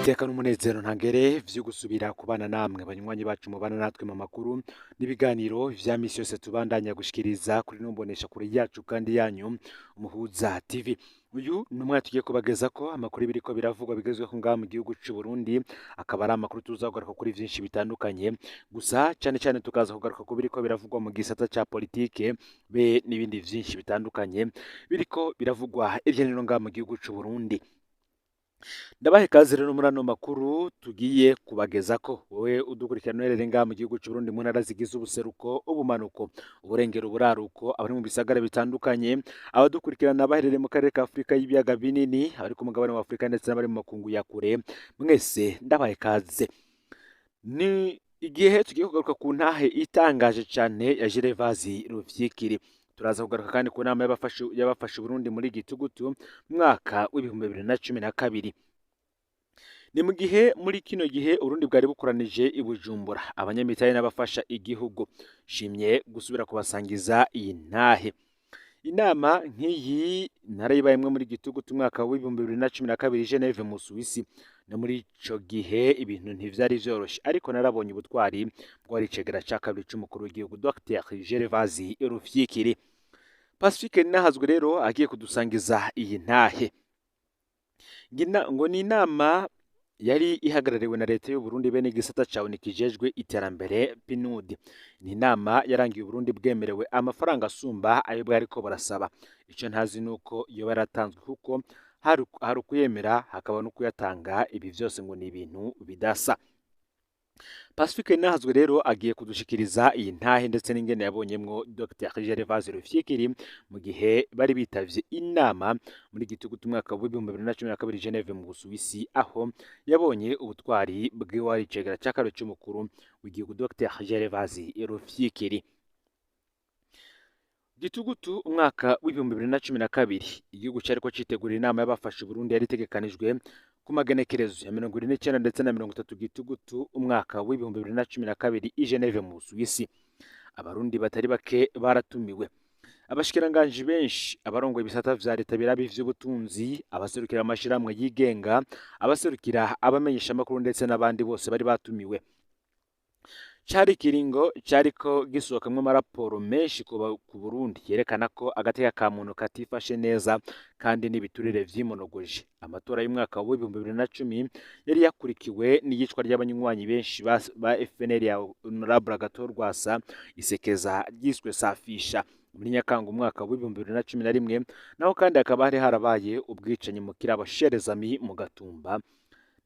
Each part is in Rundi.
Iteka n'umunezero ntangere vyo gusubira kubana namwe banywanyi bacu mubana natwe mu makuru n'ibiganiro vya misi yose tubandanya gushikiriza kuri numbonesha kure yacu kandi yanyu Umuhuza TV. Uyu ni umwanya tugiye kubageza ko amakuru biriko biravugwa bigezweho ngaha mu gihugu c'u Burundi, akaba ari amakuru tuzagaruka kuri vyinshi bitandukanye, gusa cane cane tukaza kugaruka ku biriko biravugwa mu gisata ca politike be n'ibindi vyinshi bitandukanye biriko biravugwa hirya no hino ngaha mu gihugu c'u Burundi. Ndabaha ikaze rero muri ano makuru tugiye kubagezako. Wowe udukurikirana uherereye ngaha mu gihugu c'u Burundi mu ntara zigize ubuseruko, ubumanuko, uburengero, uburaruko, abari mu bisagara bitandukanye, abadukurikirana baherereye mu karere ka Afurika y'ibiyaga binini, abari ku mugabane wa Afurika ndetse n'abari mu makungu ya kure, mwese ndabaha ikaze. Ni igihe tugiye kugaruka ku ntahe itangaje cane ya Gervase Rufyikiri. Turaza kugaruka kandi ku nama y'abafashe Burundi muri Gitugutu mu mwaka w'2012. Ni mu gihe muri kino gihe Uburundi bwari bukoranije i Bujumbura abanyamitari n'abafasha igihugu. Shimye gusubira kubasangiza iyi ntahe. Inama nk'iyi narayibayemwo muri Gitugutu umwaka w'2012 Geneve mu Suwisi. No muri ico gihe ibintu ntivyari vyoroshe, ariko narabonye ubutwari bwari icegera ca kabiri c'umukuru w'igihugu Dr Gervase Rufyikiri. Pacifique Nahazwe rero agiye kudusangiza iyi ntahe. Ngo ni inama yari ihagarariwe na leta y'u Burundi bene igisata ca ONU kijejwe iterambere PNUD. Ni inama yarangiye Uburundi bwemerewe amafaranga asumba ayo bwariko burasaba. Ico ntazi nuko yoba yaratanzwe, kuko hari ukuyemera hakaba no kuyatanga, ibi vyose ngo ni ibintu bidasa. Pacifique Nahazwe rero agiye kudushikiriza iyi ntahe ndetse n'ingene yabonyemwo Dr Gervase Rufyikiri mu gihe bari bitavye inama muri Gitugutu umwaka w'2012 Geneve mu Busuwisi, aho yabonye ubutwari bw'uwari icegera ca kabiri c'umukuru w'igihugu Dr Gervase Rufyikiri. Gitugutu umwaka w'2012, igihugu cariko citegurira inama y'abafashe Burundi yari itegekanijwe ku magenekerezo ya 29 ndetse na 30 Gitugutu umwaka w'2012 i Geneve mu Busuwisi. Abarundi batari bake baratumiwe, abashikiranganji benshi, abarongoye ibisata vya leta biraba ivy'ubutunzi, abaserukira amashirahamwe yigenga, abaserukira abamenyeshamakuru ndetse n'abandi bose bari batumiwe. Cari ikiringo cariko gisohokamwo amaraporo menshi ku Burundi yerekana ko agateka ka muntu katifashe neza kandi n'ibiturire vyimonogoje. Amatora y'umwaka w'2010 yari yakurikiwe n'iyicwa ry'abanywanyi benshi ba FNL ya Honorable Agathon Rwasa, isekeza ryiswe Safisha muri Nyakanga umwaka w'2011, naho kandi hakaba hari harabaye ubwicanyi mu kirabo Sherezami mu Gatumba,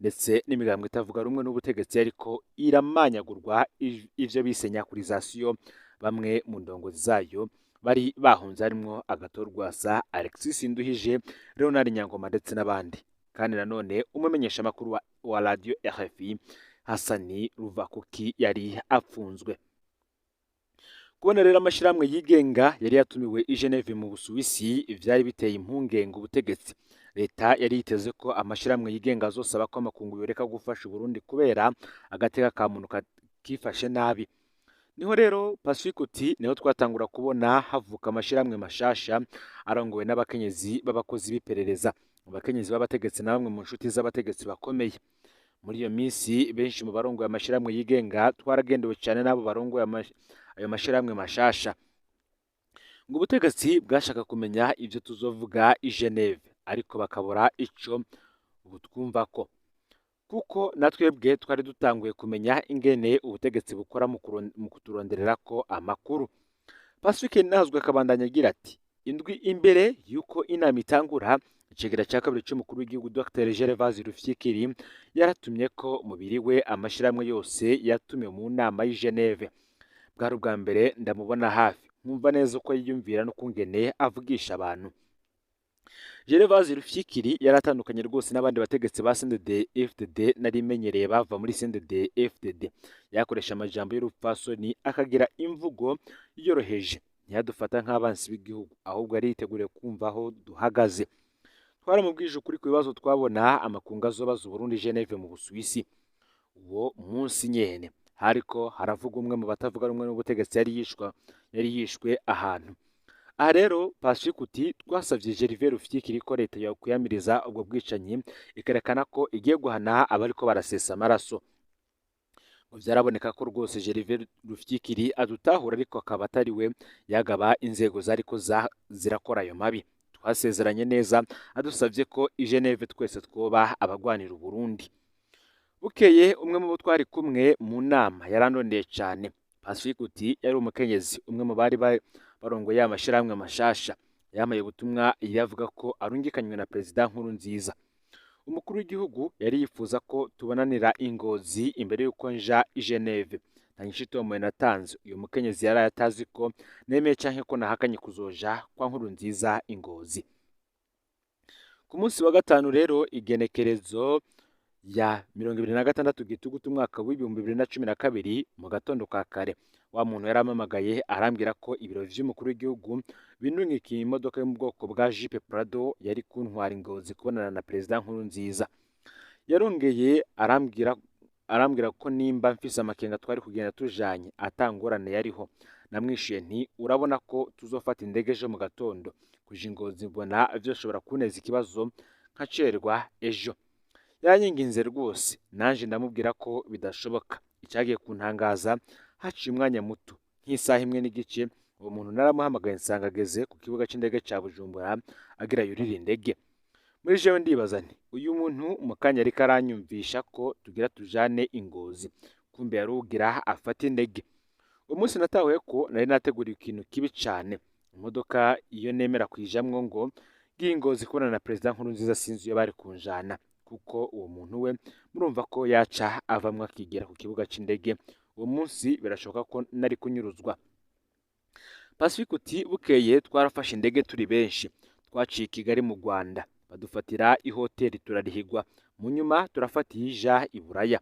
ndetse n'imigambwe itavuga rumwe n'ubutegetsi ariko iramanyagurwa, ivyo bise nyakurisation. Bamwe mu ndongozi zayo bari bahunze, harimwo Agathon Rwasa, Alexis Nduhije, Leonard Nyangoma ndetse n'abandi. Kandi nanone umumenyeshamakuru wa radio RFI Hasani Ruvakuki yari apfunzwe. Kubona rero amashirahamwe yigenga yari yatumiwe i Geneve mu Busuwisi vyari biteye impungenge ubutegetsi. Leta yari yiteze ko amashirahamwe yigenga azosaba ko amakungu yoreka gufasha Uburundi kubera agateka ka muntu kifashe nabi. Niho rero Pacifique uti niho twatangura kubona havuka amashirahamwe mashasha arongowe n'abakenyezi b'abakozi b'iperereza, abakenyezi b'abategetsi na bamwe mu nshuti z'abategetsi bakomeye. Muri iyo minsi benshi mu barongoye amashirahamwe yigenga twaragendewe cyane n'abo barongoye ayo mashirahamwe mashasha. Ngo ubutegetsi bwashaka kumenya ivyo tuzovuga i Geneve, ariko bakabura ico butwumvako, kuko natwebwe twari dutanguye kumenya ingene ubutegetsi bukora mu kuturondererako amakuru. Pacifique Nahazwe akabandanya agira ati: indwi imbere yuko inama itangura, icegera ca kabiri c'umukuru w'igihugu Dr Gervase Rufyikiri yaratumye ko mubiri we amashirahamwe yose yatumiwe mu nama y'i Geneve. Bwari ubwa mbere ndamubona hafi, nkumva neza uko yiyumvira n'ukungene avugisha abantu. Gervase Rufyikiri yaratandukanye rwose n'abandi bategetsi ba CNDD FDD nari menyereye bava muri CNDD FDD. Yakoresha amajambo y'urupfasoni, akagira imvugo yoroheje, ntiyadufata nk'abansi b'igihugu, ahubwo yari yiteguriye kumva aho duhagaze. Twaramubwije ukuri ku bibazo twabona amakungu azobaza Uburundi Geneve mu Busuwisi. Uwo munsi nyene hariko haravuga umwe mu batavuga rumwe n'ubutegetsi yari yishwe ahantu. Aha rero Pacifique uti twasavye Gervais Rufyikiri ko leta yokwiyamiriza ubwo bwicanyi, ikerekana ko igiye guhana abariko barasesa amaraso. Ngo vyaraboneka ko rwose Gervais Rufyikiri adutahura, ariko akaba atari we yagaba inzego zariko zirakora ayo mabi. Twasezeranye neza adusavye ko i Geneve twese twoba abagwanira Uburundi. Bukeye umwe mu bo twari kumwe mu nama yarandondeye cane. Pacifique uti yari umukenyezi umwe mu bari barongoye amashirahamwe mashasha. Yamaye ubutumwa yavuga ko arungikanywe na Perezida Nkurunziza. Umukuru w'igihugu yari yifuza ko tubonanira i Ngozi imbere y'uko nja i Geneve. Nta nyishu itomoye natanze. Uyu mukenyezi yaraye atazi ko nemeye canke ko nahakanye kuzoja kwa Nkurunziza i Ngozi. Ku munsi wa gatanu rero, igenekerezo ya 26 Gitugutu umwaka w'2012, mu gatondo ka kare, wa muntu yarampamagaye arambwira ko ibiro vy'umukuru w'igihugu bindungikiye imodoka yo mu bwoko bwa Jeep Prado yari kuntwara i Ngozi kubonana na Perezida Nkurunziza. Yarongeye arambwira ko nimba mfise amakenga twari kugenda tujanye ata ngorane yariho. Namwishuye nti urabona ko tuzofata indege ejo mu gatondo, kuja i Ngozi mbona vyoshobora kunteza ikibazo nkacerwa ejo. Yanyinginze rwose, nanje ndamubwira ko bidashoboka. Icagiye kuntangaza, haciye umwanya muto nk'isaha imwe n'igice, uwo muntu naramuhamagaye nsanga ageze ku kibuga c'indege ca Bujumbura agira yurire indege. Muri jewe ndibaza nti uyu muntu mu kanya ariko aranyumvisha ko tugira tujane i Ngozi, kumbe yarugira afate indege. Uwo munsi natahuye ko nari nateguriwe ikintu kibi cane. Imodoka iyo nemera kuyijamwo ngo ngiye i Ngozi kubonana na Perezida Nkurunziza, sinzi iyo bari kunjana, kuko uwo muntu we murumva ko yaca avamwo akigera ku kibuga c'indege. Uwo munsi birashoboka ko nari kunyuruzwa. Pacifique uti bukeye twarafashe indege turi benshi, twaciye i Kigali mu Rwanda, badufatira ihoteli turarihigwa, mu nyuma turafata iyija i Buraya.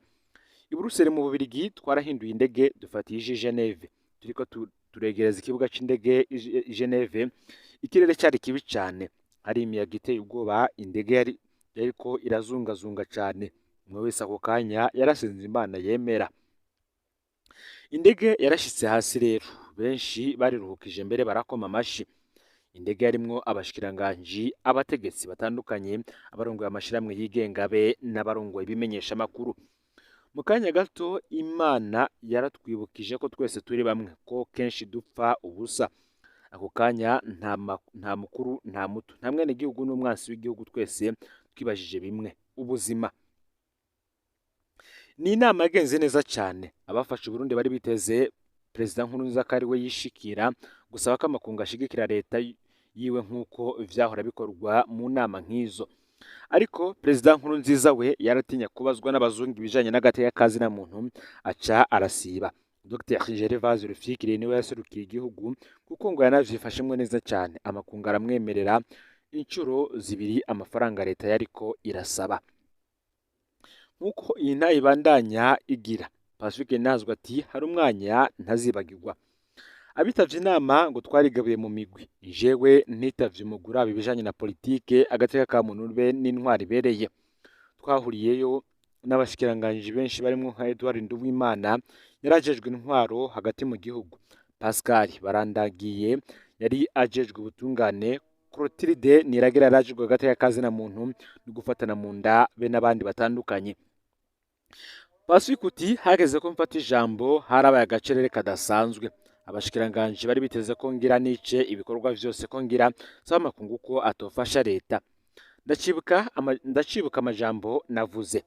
I Buruseli mu Bubirigi twarahinduye indege dufata iyija i Geneve. Turiko turegereza ikibuga c'indege i Geneve, ikirere cari kibi cane, hari imiyaga iteye ubwoba, indege yari yariko irazungazunga cane. Umwe wese ako kanya yarasenze Imana yemera. Indege yarashitse hasi rero, benshi bariruhukije mbere barakoma amashi. Indege yarimwo abashikiranganji, abategetsi batandukanye, abarongoye amashirahamwe yigenga be n'abarongoye ibimenyeshamakuru. Mu kanya gato Imana yaratwibukije ko twese turi bamwe, ko kenshi dupfa ubusa. Ako kanya nta mukuru nta muto, nta mwenegihugu n'umwansi w'igihugu, twese twibajije bimwe, ubuzima. Ni inama yagenze neza cyane. Abafashe Uburundi bari biteze Perezida Nkurunziza ko ari we yishikira gusaba ko amakungu ashigikira leta yiwe nk'uko vyahora bikorwa mu nama nk'izo. Ariko Perezida Nkurunziza we yaratinya kubazwa n'abazungu ibijanye n'agateka ka zina muntu, aca arasiba. Dr Gervais Rufyikiri niwe yaserukiye igihugu, kuko ngo yanavyifashemwo neza cyane. Amakungu aramwemerera inshuro zibiri amafaranga leta yariko irasaba. Nk'uko iyi ntayo ibandanya igira, Pacifique Nazwa ati hari umwanya ntazibagirwa. Abitavye inama ngo twarigabuye mu migwi. Jewe nitavye umugwi uraba ibijanye na politike, agateka ka muntu be n'intwaro ibereye. Twahuriyeyo n'abashikiranganji benshi barimwo nka Edouard Nduwimana yarajejwe intwaro hagati mu gihugu, Pascal Barandagiye yari ajejwe ubutungane, Clotilde Niragira yarajejwe agateka ka zina muntu no gufatana mu nda be n'abandi batandukanye. Pacifique uti hageze ko mfata ijambo, harabaye agacerere kadasanzwe. Abashikiranganji bari biteze ko ngira nice ibikorwa vyose, ko ngira saba amakungu ko atofasha leta. Ndacibuka amajambo navuze.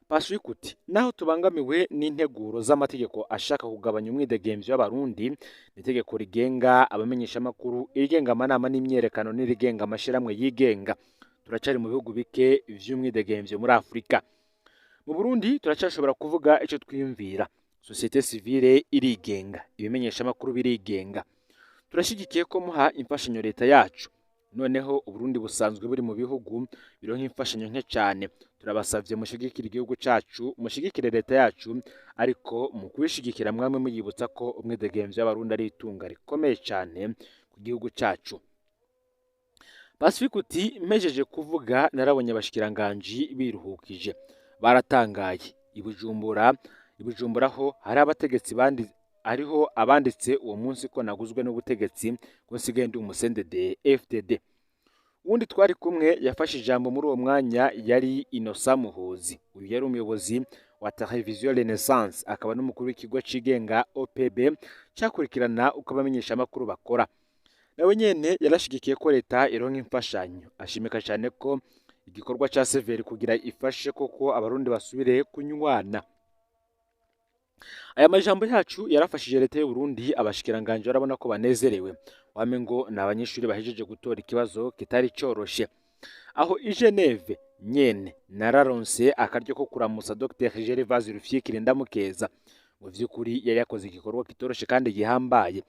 Pacifique uti naho tubangamiwe n'integuro z'amategeko ashaka kugabanya umwidegemvyo w'Abarundi, itegeko rigenga abamenyeshamakuru, irigenga amanama n'imyerekano n'irigenga amashirahamwe yigenga, turacari mu bihugu bike vy'umwidegemvyo muri Afurika. Mu Burundi turacashobora kuvuga ico twiyumvira. Société civile irigenga, ibimenyeshamakuru birigenga. Turashigikiye ko muha imfashanyo leta yacu. Noneho Uburundi busanzwe buri mu bihugu bironka imfashanyo nke cane. Turabasavye mushigikire igihugu cacu, mushigikire leta yacu, ariko mu kuyishigikira mwamwe muyibutsa ko umwidegemvyo w'Abarundi ari itunga rikomeye cane ku gihugu cacu. Pacifique uti mpejeje kuvuga narabonye abashikiranganji biruhukije, baratangaye. I Bujumbura ho hari abategetsi bandi Hariho abanditse uwo munsi ko naguzwe n'ubutegetsi, ko nsigaye ndi umu CNDD FDD. Uwundi twari kumwe yafashe ijambo muri uwo mwanya yari Innocent Muhuzi. Uyu yari umuyobozi wa Televiziyo Renaissance, akaba n'umukuru w'ikigo cigenga OPB cyakurikirana uko abamenyeshamakuru bakora. Nawe nyene yarashigikiye ko leta ironka imfashanyo, ashimika cyane ko igikorwa ca CVR kugira ifashe koko abarundi basubire kunywana. Aya majambo yacu yarafashije leta y'u Burundi, abashikiranganje barabona ko banezerewe, wame ngo ni abanyeshuri bahejeje gutora ikibazo kitari coroshe. Aho i Geneve nyene nararonse akaryo ko kuramutsa Dr Gervase Rufyikiri, ndamukeza. Mu vy'ukuri yari yakoze igikorwa kitoroshe kandi gihambaye.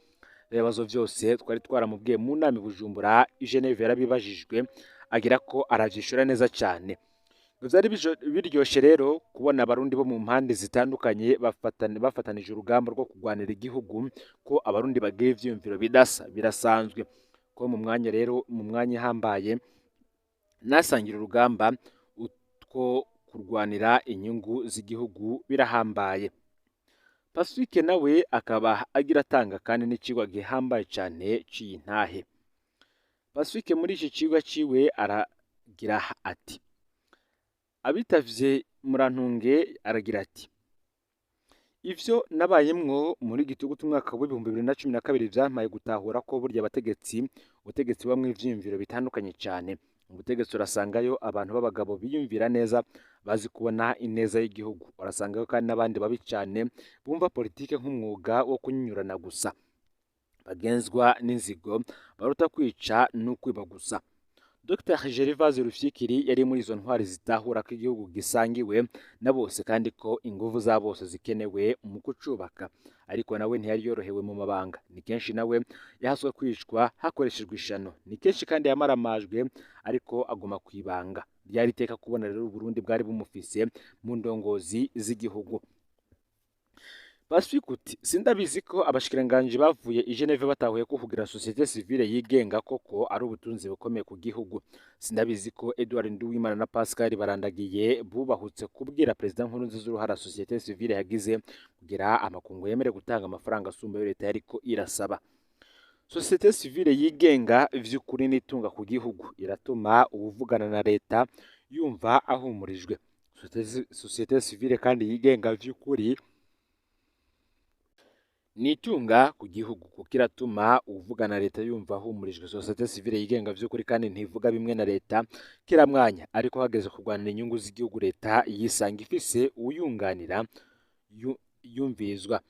Ibibazo vyose twari twaramubwiye mu nama i Bujumbura, i Geneve yarabibajijwe, agira ko aravyishura neza cane. Vyari biryoshe rero kubona abarundi bo mu mpande zitandukanye bafatanije urugamba rwo kurwanira igihugu. Ko abarundi bagira ivyiyumviro bidasa birasanzwe, ko mu mwanya rero, mu mwanya ihambaye nasangira urugamba utwo kurwanira inyungu z'igihugu birahambaye. Pacifique nawe akaba agira atanga kandi n'icigwa gihambaye cane c'iyi ntahe. Pacifique muri iki cigwa ciwe aragira ati: "Abitavye murantunge." Aragira ati: "Ivyo nabayemwo muri gitugutu umwaka w'2012 vyampaye gutahura ko burya abategetsi, ubutegetsi bubamwo ivyiyumviro bitandukanye cane. Mu butegetsi urasangayo abantu b'abagabo biyumvira neza, bazi kubona ineza y'igihugu. Urasangayo kandi n'abandi babi cane bumva politike nk'umwuga wo kunyurana gusa, bagenzwa n'inzigo, baruta kwica n'ukwiba gusa. Dr Gervase Rufyikiri yari muri izo ntwari zitahura ko igihugu gisangiwe na bose, kandi ko inguvu za bose zikenewe mu kucubaka. Ariko nawe ntiyari yorohewe mu mabanga. Ni kenshi nawe yahaswe kwicwa hakoreshejwe ishano, ni kenshi kandi yamaramajwe, ariko aguma ku ibanga. Ryari iteka kubona rero Uburundi bwari bumufise mu ndongozi z'igihugu." Pacifique uti: "Sindabizi ko abashikiranganji bavuye i Geneve batahuye ko kugira société civile yigenga koko ari ubutunzi bukomeye ku gihugu. Sindabizi ko Edouard Nduwimana na Pascal Barandagiye bubahutse kubwira Perezida Nkurunziza uruhara société civile yagize kugira amakungu yemere gutanga amafaranga asumba ayo leta yariko irasaba. Société civile yigenga vy'ukuri n'itunga ku gihugu, iratuma uwuvugana na leta yumva ahumurijwe. Société civile kandi yigenga vy'ukuri ni itunga ku gihugu, kuko iratuma uwuvugana na leta yumva ahumurijwe. Société civile yigenga vy'ukuri kandi ntivuga bimwe na leta kira mwanya, ariko hageze kurwanira inyungu z'igihugu, leta yisanga ifise uwuyunganira yumvirizwa.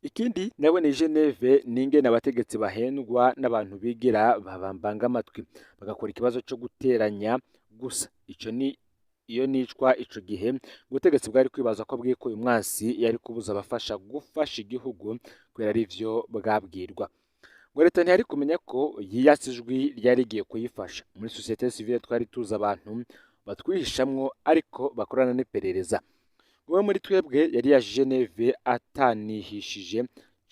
Ikindi nawe ni Geneve n'ingene abategetsi bahendwa n'abantu bigira babambanga amatwi, bagakora ikibazo co guteranya gusa. Ico ni iyo nicwa ico gihe, ubutegetsi bwari kwibaza ko bwikuye umwansi yari kubuza abafasha gufasha igihugu, kubera ari vyo bwabwirwa. Ngo leta ntiyari kumenya ko yiyatse ijwi ryari rigiye kuyifasha. Muri société civile twari tuzi abantu batwihishamwo, ariko bakorana n'iperereza. Umwe muri twebwe yari yaje i Geneve atanihishije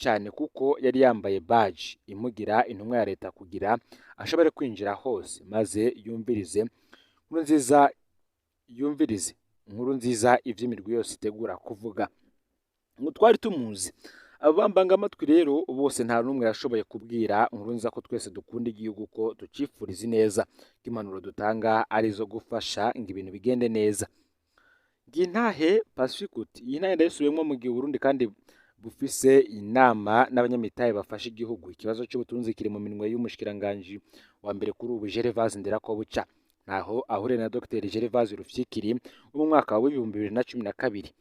cane, kuko yari yambaye badge imugira intumwa ya leta, kugira ashobore kwinjira hose maze yumvirize Nkurunziza, yumvirize Nkurunziza ivy'imirwi yose itegura kuvuga. Ngo twari tumuzi. Abo bambanga amatwi rero bose, nta n'umwe yashoboye kubwira Nkurunziza ko twese dukunda igihugu, ko tucifuriza ineza, ko impanuro dutanga ari izo gufasha ngo ibintu bigende neza." Ngintahe Pacifique uti: "Iyi ntahe ndayisubiyemwo mu gihe Uburundi kandi bufise inama n'abanyamitahe bafasha igihugu. Ikibazo c'ubutunzi kiri mu minwe y'umushikiranganji wa mbere kuri ubu, Gervase Nderakobuca. Ntaho ahuriye na Dr Gervase Rufyikiri wo mu mwaka w'2012.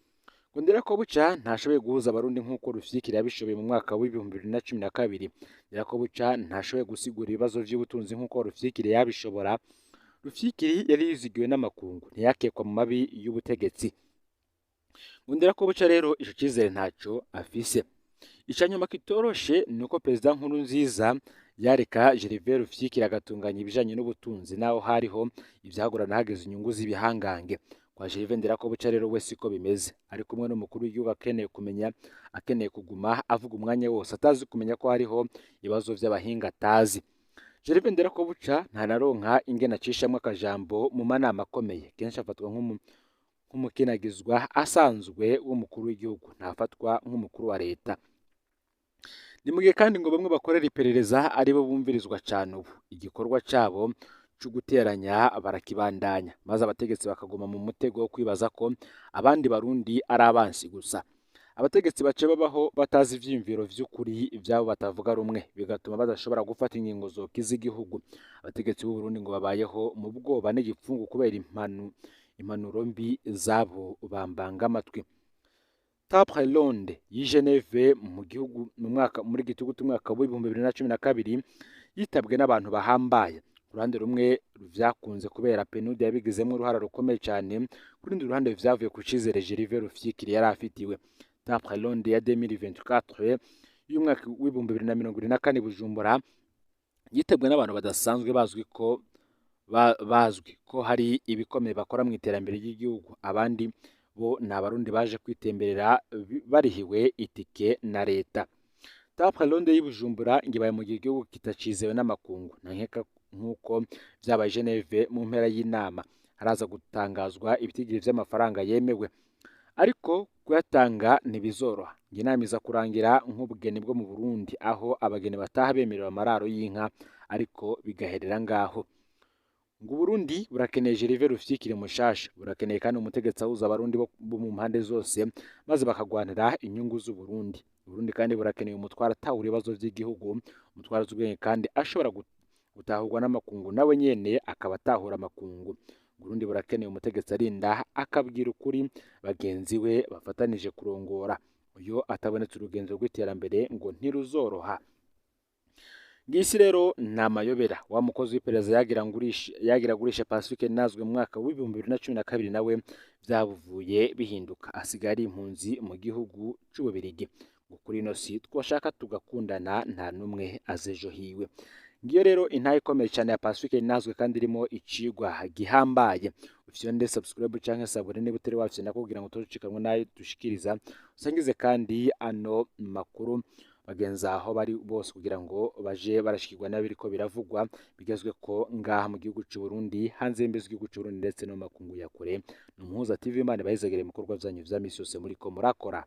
Ngo Nderakobuca ntashoboye guhuza abarundi nk'uko Rufyikiri yabishoboye mu mwaka w'2012. Nderakobuca ntashoboye gusigura ibibazo vy'ubutunzi nk'uko Rufyikiri yabishobora. Rufyikiri yari yizigiwe n'amakungu, ntiyakekwa mu mabi y'ubutegetsi. Ngo Nderakobuca rero ico cizere ntaco afise. Icanyuma kitoroshe ni uko Perezida Nkurunziza yareka Gervais Rufyikiri agatunganya ibijanye n'ubutunzi, naho hariho ivyagorana hageze inyungu z'ibihangange. Kwa Gervais Nderakobuca rero we siko bimeze. Ari kumwe n'umukuru w'igihugu, akeneye kumenya, akeneye kuguma avuga umwanya wose, atazi kumenya ko hariho ibibazo vy'abahinga atazi. Gervais Nderakobuca ntanaronka ingene acishamwo akajambo mu manama akomeye. Kenshi afatwa nk'umukinagizwa asanzwe w'umukuru w'igihugu, ntafatwa nk'umukuru wa leta." Ni mu gihe kandi ngo bamwe bakorera iperereza aribo bumvirizwa cane ubu. Igikorwa cabo co guteranya barakibandanya, maze abategetsi bakaguma mu mutego wo kwibaza ko abandi Barundi ari abansi gusa. Abategetsi bace babaho batazi ivyiyumviro vy'ukuri ivyabo batavuga rumwe, bigatuma badashobora gufata ingingo zokiza igihugu. Abategetsi b'u Burundi ngo babayeho mu bwoba n'igipfungu kubera impanuro mbi zabo bambanga amatwi. Table ronde y'i Geneve mu gihugu mu mwaka muri gitugutu umwaka w'2012 yitabwe n'abantu bahambaye. Ku ruhande rumwe vyakunze kubera PNUD yabigizemwo uruhara rukomeye cyane, ku rundi ruhande vyavuye ku cizere Gervais Rufyikiri yari afitiwe. Table ronde ya 2024 y'umwaka w'2024 Bujumbura yitabwe n'abantu badasanzwe bazwi ko hari ibikomeye bakora mu iterambere ry'igihugu. Abandi bo ni Abarundi baje kwitemberera barihiwe itike na leta. Table ronde y'i Bujumbura ngo ibaye mu gihe igihugu kitacizewe n'amakungu, nta nkeka nk'uko vyabaye Geneve. Mu mpera y'inama haraza gutangazwa ibitigiri vy'amafaranga yemewe, ariko kuyatanga ntibizoroha. Ngo inama iza kurangira nk'ubugeni bwo mu Burundi, aho abageni bataha bemerewe amararo y'inka ariko bigaherera ngaho. Ngo Uburundi burakeneye Gervais Rufyikiri mushasha, burakeneye kandi umutegetsi ahuza Abarundi bo mu mpande zose maze bakagwanira inyungu z'Uburundi. Uburundi kandi burakeneye umutware atahura ibibazo vy'igihugu, umutware azi ubwenge kandi ashobora gutahurwa n'amakungu, nawe nyene akaba atahura amakungu. Uburundi burakeneye umutegetsi arinda akabwira ukuri bagenzi we bafatanije kurongora. Uyo atabonetse, urugenzo rw'iterambere ngo ntiruzoroha. Ngisi rero ni amayobera. Wa mukozi w'iperereza yagira agurishe Pacifique Nazwe mu mwaka w'2012 nawe vyabuvuye bihinduka, asigaye ari impunzi mu gihugu c'Ububirigi. Ngo kuri ino si twashaka tugakundana, nta n'umwe azi ejo hiwe. Ngiyo rero intahe ikomeye cyane ya Pacifique Nazwe kandi irimo icigwa gihambaye. Ufyonde subscribe canke s'abonner niba utari wafyonda kugira ngo tucikanwe nayo dushikiriza, usangize kandi ano makuru bagenzi aho bari bose kugira ngo baje barashikirwa n'abiriko biravugwa bigezwe ko ngaha mu gihugu c'u Burundi, hanze y'imbizi z'igihugu c'u Burundi ndetse no mu makungu ya kure. Ni Umuhuza TV. Imana ibahezagire mu bikorwa vyanyu vya misi yose muriko murakora.